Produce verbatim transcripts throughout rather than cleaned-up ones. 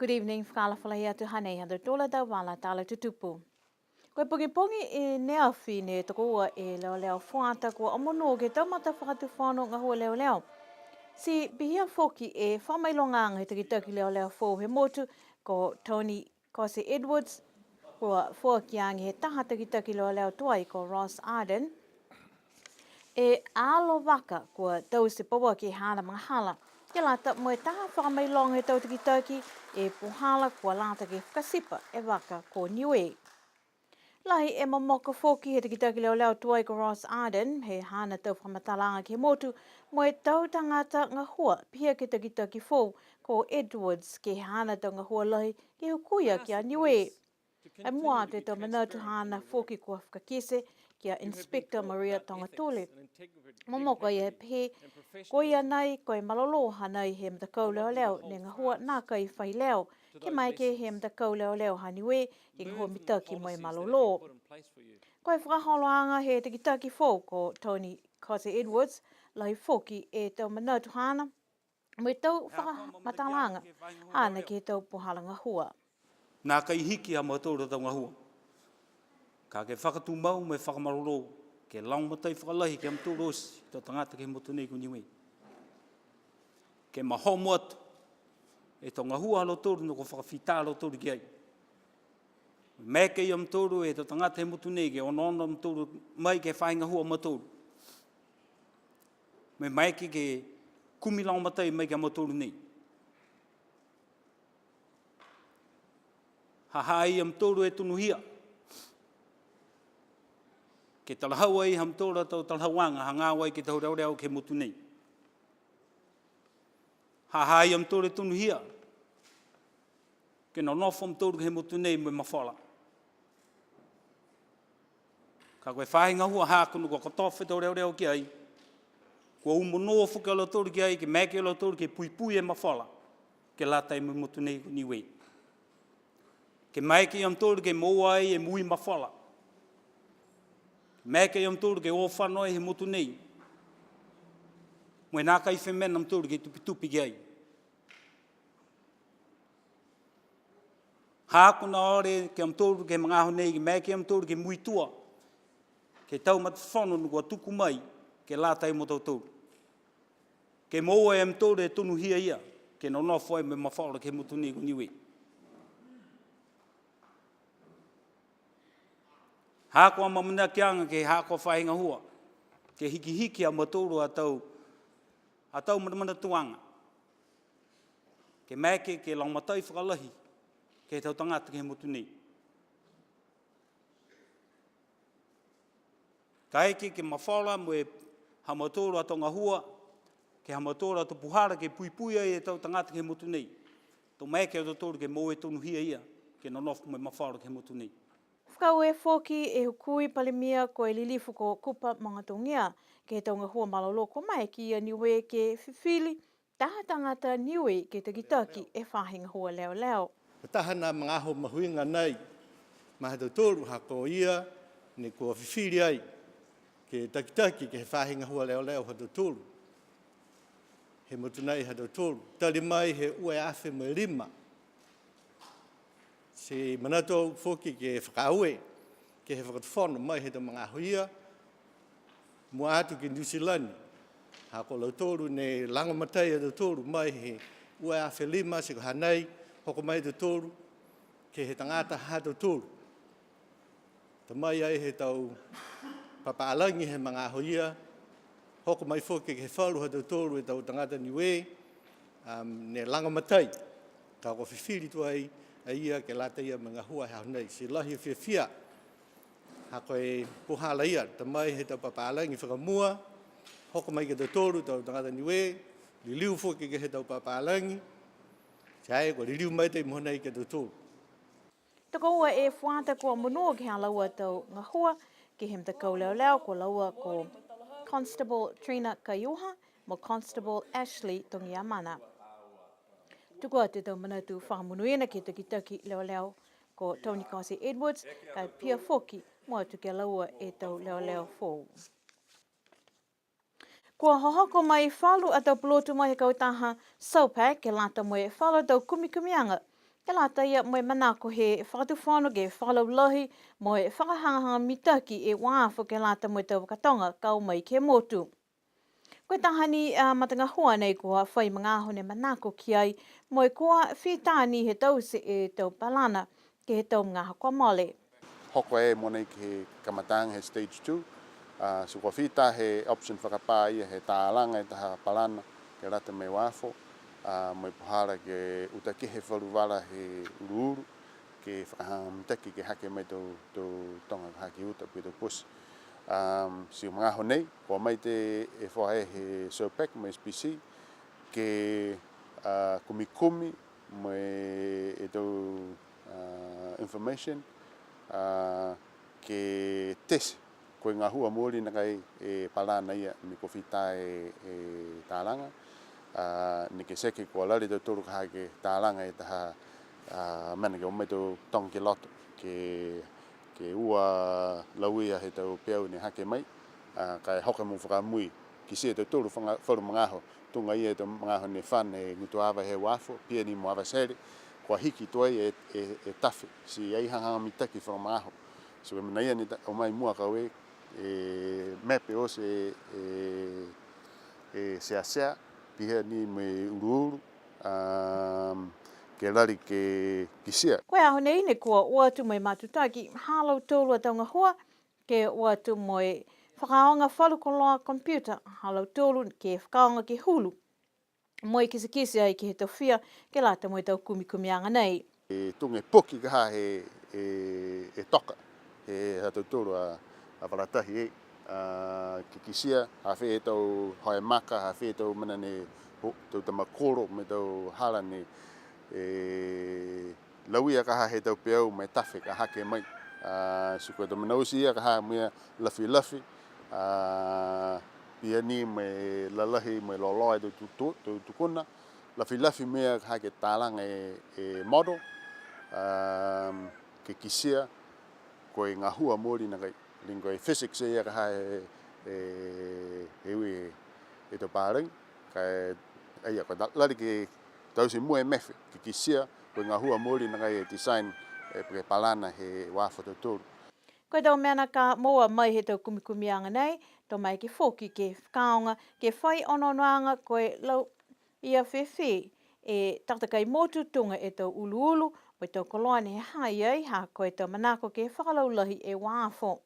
Good evening, fakaalofa lahi atu, hanei ha tautolu a tau vala tala tutupu. Ko e pogipogi i ne afi ne tokoua e leoleo fuata kua omonuo ke he tau matafakatufono gahua leoleo. Ti pihia foki e fakamailogaaga he takitaki leoleo foou he motu ko Tony Kose Edwards, kua foaki age he taha takitaki leoleo tuai ko Ross Ardern, e alo vaka kua taute pauaki e haana magahala, ke lata mo e taha fakamailoga he tau takitaki e puhala kua lata ke fakatipa e vaka ko Niue. Lahi e momoko foki he takitaki leoleo tuai ko Ross Ardern, he haana tau fakamatalaaga ke he motu, mo e tau tagata gahua, pihia ke he takitaki foou ko Edwards, ke he haana tau gahua lahi, ke hukui aki a Niue. Ai mua atu e tau manatu haana foki kua fakakite ki a Inspector Maria Tongatule. Momoko a ia he pehē, ko ia nai, ko e malolō hanai he matakau leoleo, ne gahua nākai fai leo, ke maeke he matakau leoleo ha Niue, ke gahua mitaki mo e malolō. Ko e fakaholoaga he takitaki foou ko Tony Kose Edwards, lahi foki e tau manatu haana, mo e tau fakamatalaaga haana ke he tau puhala gahua. Nākai hiki a mautolu a tau gahua. Ka ke fakatumau mo e fakamalolō, ke lagomatai fakalahi ke he ha mautolu oti, tau tagata ke he motu nei ko Niue. Ke mahomo atu e tau gahua ha lautolu ne kua fakafita a lautolu ki ai. Maeke ia mautolu e tau tagata he motu nei ke onoono a mautolu mai ke he faahi gahua ha mautolu. Mo e maeke ke kumi lagomatai mai ke he ha mautolu nei. Ha ha i ai a mautolu e tonuhia. Ke talahau ai ha mautolu a tau talahauaga hagaao ai ke he tau leoleo ke he motu nei. Ha ha i ai a mautolu e tonuhia. Ke nonofo a mautolu ke he motu nei mo e mafola. Ka ko e faahi gahua haaku ne kua kotofa e tau leoleo ki ai. Kua omonuo foki a lautolu ki ai, ke maeke a lautolu ke puipui e mafola. Ke lata mo e motu nei ko Niue. Ke maeke ia mautolu ke moua ai e moui mafola. Ke maeke ia mautolu ke o fano ai he motu nei. Mo e nākai fai mena a mautolu ke tupitupi ki ai. Haaku ne ole ke he ha mautolu ke he magaaho nei, ke maeke ia mautolu ke muitua ke he tau matafakatufono ne kua tuku mai ke lata mo tautolu. Ke moua e mautolu e tonuhia ia, ke nonofo ai mo e mafola ke he motu nei ko Niue. Haaku amaamanakiaga ke he haaku a faahi gahua, ke hikihiki ha mautolu a tau, a tau manamanatuaga. Ke maeke ke lagomatai fakalahi ke he tau tagata ke he motu nei. Kaeke ke mafola mo e ha mautolu a tau gahua, ke he ha mautolu a tau puhala ke puipui ai e tau tagata ke he motu nei. To maeke a tautolu ke moua e tonuhia ia, ke nonofo mo e mafola ke he motu nei. Fakaaue foki e hukui Palemia ko e Lilifu ko Kupa Magatogia, ke he tau gahua malolō kua maeke ia Niue ke fifili taha tagata Niue ke takitaki e faahi gahua leoleo. Ko e taha a magaaho mahuiga nei ma ha tautolu, ha ko ia ne kua fifili ai ke takitaki ke he faahi gahua leoleo ha tautolu he motu nei ha tautolu, tali mai he ua e afe mo e lima. Ti manatu au foki ke fakaaue ke he fakatufono mai he tau magaaho ia, mua atu ki Niu Silani. Ha ko lautolu ne lagomatai a tautolu mai he ua e afe lima, ti ko hanei, hoko mai a tautolu ke he tagata ha tautolu. Ta mai ai he tau papālagi he magaaho ia, hoko mai foki ke he falu ha tautolu e tau tagata Niue, um, ne lagomatai. Ka kua fifili tuai a ia ke lata ia mo e gahua he aho nei. Ti lahi e fiafia. Ha ko e puhala ia, ta mai he tau papālagi fakamua, hoko mai ki a tautolu tau tagata Niue, liliu foki ke he tau papālagi, ti ai kua liliu mai tei mo nei ki a tautolu. Tokoua e fuata kua omonuo ke he ha laua tau gahua ke he matakau leoleo, ko laua ko Constable Trina Kaiuha mo Constable Ashley Togiamana. Tuku atu e tau manatu fakamonuina ke he takitaki leoleo ko Tony Kose Edwards, ka e pihia foki mua atu ki a laua e tau leoleo foou. Kua hohoko mai falu a tau pulotu mai he kautaha SOPAC ke lata mo e falu a tau kumikumiaga Ke lata ia mo e manako he Fakatufono ke fakalaulahi mo e fakahagahaga mitaki e uafo ke lata mo e tau vaka toga ka o mai ke he motu. Ko e taha ni a matagahua nei kua fai magaaho ne manako ki ai, mo e kua fita ni he taute e tau palana ke he tau magaaho kua mole. Hoko e mogonei ke he kamataaga he stage two, a, ti kua fita he option fakapā ia he talaga e taha palana ke lata mo e uafo, a, mo e puhala ke uta kehe falu vala he uluulu, ke fakahagahaga mitaki ke hake mai tau, tau toga ka hake uta pē tau poti. Um, ti magaaho nei, kua o mai e faahi he SOPAC mo e S P C, ke, a, kumikumi mo e tau, a, information, a, ke test ko e gahua mooli nakai e palana ia ne kua fita e, e talaga. A, neke seke kua lali a tautolu ka hake talaga e taha, a, mena ke o mai tau toga ki loto, ke, ke ua lauia he tau peau ne hake mai, a, ka e hoko mo fakamui, kitia e tautolu faga-, falu magaaho, tuga ia e tau magaaho ne fana e gutuava he uafo, pihia ni mo Avatele, kua hiki tuai e, e, e tafe, ti ai hagahaga mitaki falu magaaho. So, ko e mena ia ne ta-, o mai mua ka e, e, map e oti e, e, e seasea, pihia ni mo e uluulu, um, ke lali ke kitia. Ko e aho nei ne kua o atu mo e matutaki ha lautolu a tau gahua, ke o atu mo e fakaaoga falu koloa computer ha lautolu ke fakaaoga ke hulu mo e kitekite ai ke he tofia ke lata mo e tau kumikumiaga nei. E tuga e poki ka ha he, e, e toka he ha tautolu a, a vala tahi e, a, ke kitia, ha fē e tau hoe maka, ha fē e tau mena ne, ho-, tau tama kolo, mo e tau hala ne, e, lauia ka ha he tau peau mo e tafe ka hake mai. A, ti ko e tau mena oti ia ka ha mo e lafilafi, a, pihia ni mo e lalahi mo e loloa e tau tu-, tu-, tau tukuna, lafilafi mo e ka ha ke talaga e, e model, a, ke kitia ko e gahua mooli nakai. Liga ko e physics ia ka ha e, e, e ui e tau palagi, ka e, a ia, kua ta-, lali ke taute mua e mefe, ke kitia ko e gahua mooli nakai e design, e, ke palana he uafo ha tautolu. Ko e tau mena ka moua mai he tau kumikumiaga nei, to maeke foki ke fakaaoga, ke fai onoonoaga ko e lauia fēfē e takatakai motu tuga e tau uluulu, mo e tau koloa ne ha ha i ai, ha ko e tau manako ke fakalaulahi e uafo.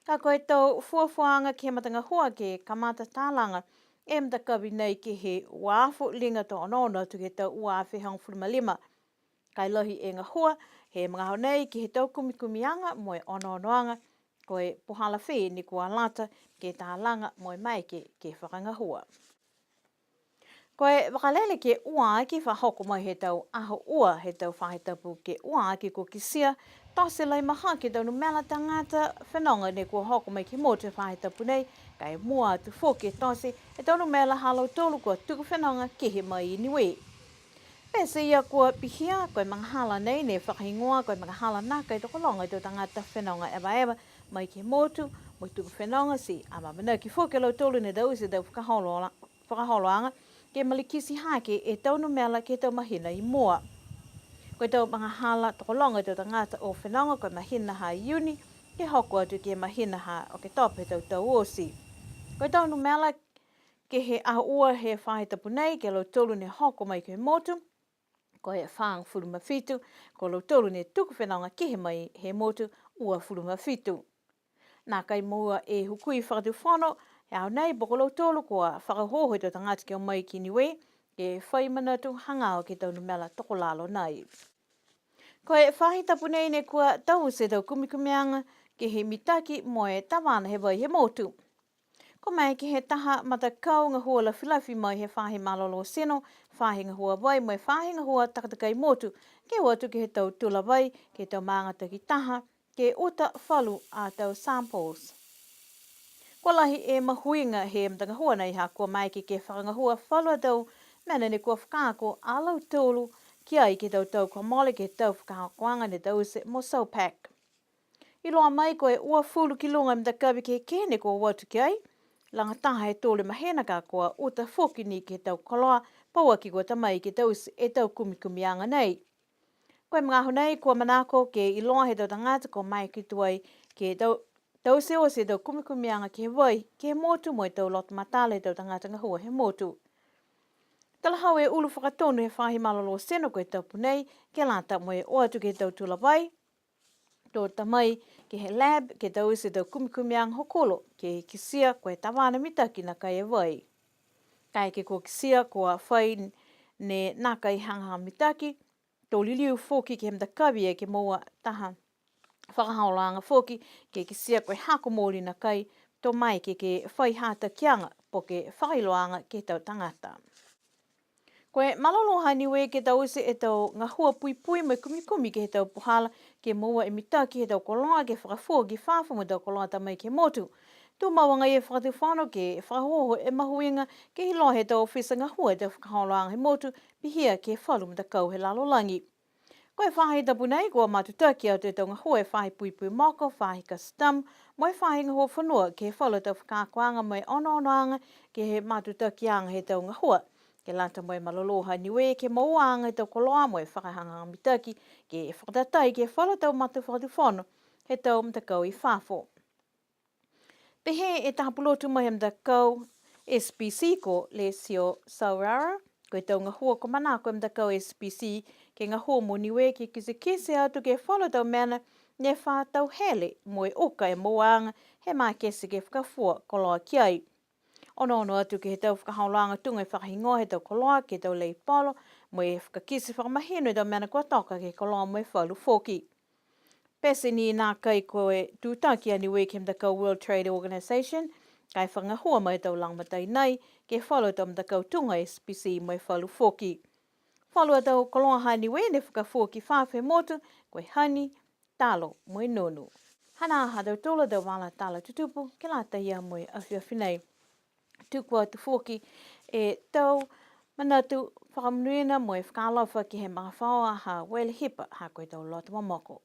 Ka ko e tau fuafuaaga ke he matagahua ke kamata talaga e matakavi nei ke he uafo, liga to onoono atu ke he tau ua afe hogofulu ma lima. Ka e lahi e gahua he magaaho nei ke he tau kumikumiaga mo e onoonoaga, ko e puhala fē ne kua lata ke talaga mo e maeke ke fakagahua. Ko e vakalele ke ua aki, fakahoko mai he tau aho ua he tau faahi tapu ke ua aki, kua kitia tote lahi mahaki e tau numela tagata fenoga ne kua hoko mai ke he motu he faahi tapu nei, ka e mua atu foki e tote e tau numela ha lautolu kua tuku fenoga kehe mai i Niue. Pete ia kua pihia, ko e magahala nei ne fakahigoa ko e magahala nākai tokologa e tau tagata fenoga evaeva mai ke he motu mo e tuku fenoga, ti amaamanaki foki a lautolu ne taute e tau fakaholo la-, fakaholoaga ke malikiti hake e tau numela ke he tau mahina i mua. Ko e tau magahala tokologa e tau tagata o fenoga ko e mahina ha Iuni, ke hoko atu ke he mahina ha Oketopa he tau tau oti. Ko e tau numela ke he aho ua he faahi tapu nei, ke he lautolu ne hoko mai ke he motu, ko e fāgofulu ma fitu, ko lautolu ne tuku fenoga kehe mai he motu, uafulu ma fitu. Nākai moua e hukui fakatufono he aho nei, po ko lautolu kua fakaohooho e tau tagata ke o mai ki Niue, ke fai manatu hagaao ke he tau numela tokolalo nei. Ko e faahi tapu nei ne kua taute e tau kumikumiaga ke he mitaki mo e tavana he vai he motu. Kua maeke he taha matakau gahua lafilafi mai he faahi malolō tino, faahi gahua vai mo e faahi gahua takatakai motu, ke o atu ke he tau tula vai, ke he tau maaga takitaha, ke uta falu a tau samples. Kua lahi e mahuiga he matagahua nei ha kua maeke ke fakagahua falu a tau mena ne kua fakaako a lautolu ki ai ke he tau tau kua mole ke he tau fakaakoaga ne taute mo SOPAC. Iloa mai ko e uafulu ki luga e matakavi kehekehe ne kua o atu ki ai, lagataha he tolu e mahina ka kua uta foki ni ke he tau koloa, pauaki kua ta mai ke taute e tau kumikumiaga nei. Ko e magaaho nei, kua manako ke iloa he tau tagata kua maeke tuai ke tau, tauteute e tau kumikumiaga ke he vai, ke he motu mo e tau loto matala he tau tagata gahua he motu. Talahau e ulu fakatonu he faahi malolō tino ko e tapu nei, ke lata mo e o atu ke he tau tula vai, to ta mai ke he lab, ke tauteute e tau kumikumiaga hokulo, ke kitia ko e tavana mitaki nākai e vai. Kaeke kua kitia kua fai ne nākai hagahaga mitaki, to liliu foki ke he matakavi e ke moua taha fakaholoaga foki, ke kitia ko e hako mooli nākai, to maeke ke fai hatakiaga, po ke fakailoaaga ke he tau tagata. Ko e malolō ha Niue ke taute e tau gahua puipui mo e kumikumi ke he tau puhala, ke moua e mitaki he tau koloa ke fakafua ki fafo mo e tau koloa ta mai ke he motu. Tumau agaia e Fakatufono ke fakaohooho e mahuiga ke iloa he tau ofisa gahua e tau fakaholoaga he motu, pihia ke he falu matakau he lalolagi. Ko e faahi tapu nei, kua matutaki atu e tau gahua he faahi puipui moko, faahi kasitamu, mo e faahi gahua fonua, ke he falu tau fakaakoaga mo e onoonoaga, ke he matutakiaga he tau gahua. Ke lata mo e malolō ha Niue, ke mouaaga he tau koloa mo e fakahagahaga mitaki, ke fakatatai ke he falu tau matafakatufono, he tau matakau i fafo. Pehē e taha pulotu mai he matakau S P C ko Lesio Saurara, ko e tau gahua kua manako e matakau S P C ke gahua mo Niue ke kitekite atu ke he falu tau mena ne fa tauhele mo e uka e mouaaga he makete ke fakafua koloa ki ai. Onoono atu ke he tau fakaholoaga tuga e fakahigoa he tau koloa ke he tau leipolo, mo e fakakite fakamahino e tau mena kua toka ke he koloa mo e falu foki. Pete ni nākai ko e tutaki a Niue ke he matakau World Trade Organization, ka e fakagahua mai e tau lagomatai nai, ke he falu tau matakau tuga S P C mo e falu foki. Falu a tau koloa ha Niue ne fakafua ki fafo he motu, ko e hani, talo, mo e nonu. Hanā ha tautolu a tau vala tala tutupu, ke lata ia mo e afiafi nei. Tuku atu foki e tau manatu fakamonuina mo e fakaalofa ke he magafaoa ha Uele Hipa, ha ko e tau loto momoko.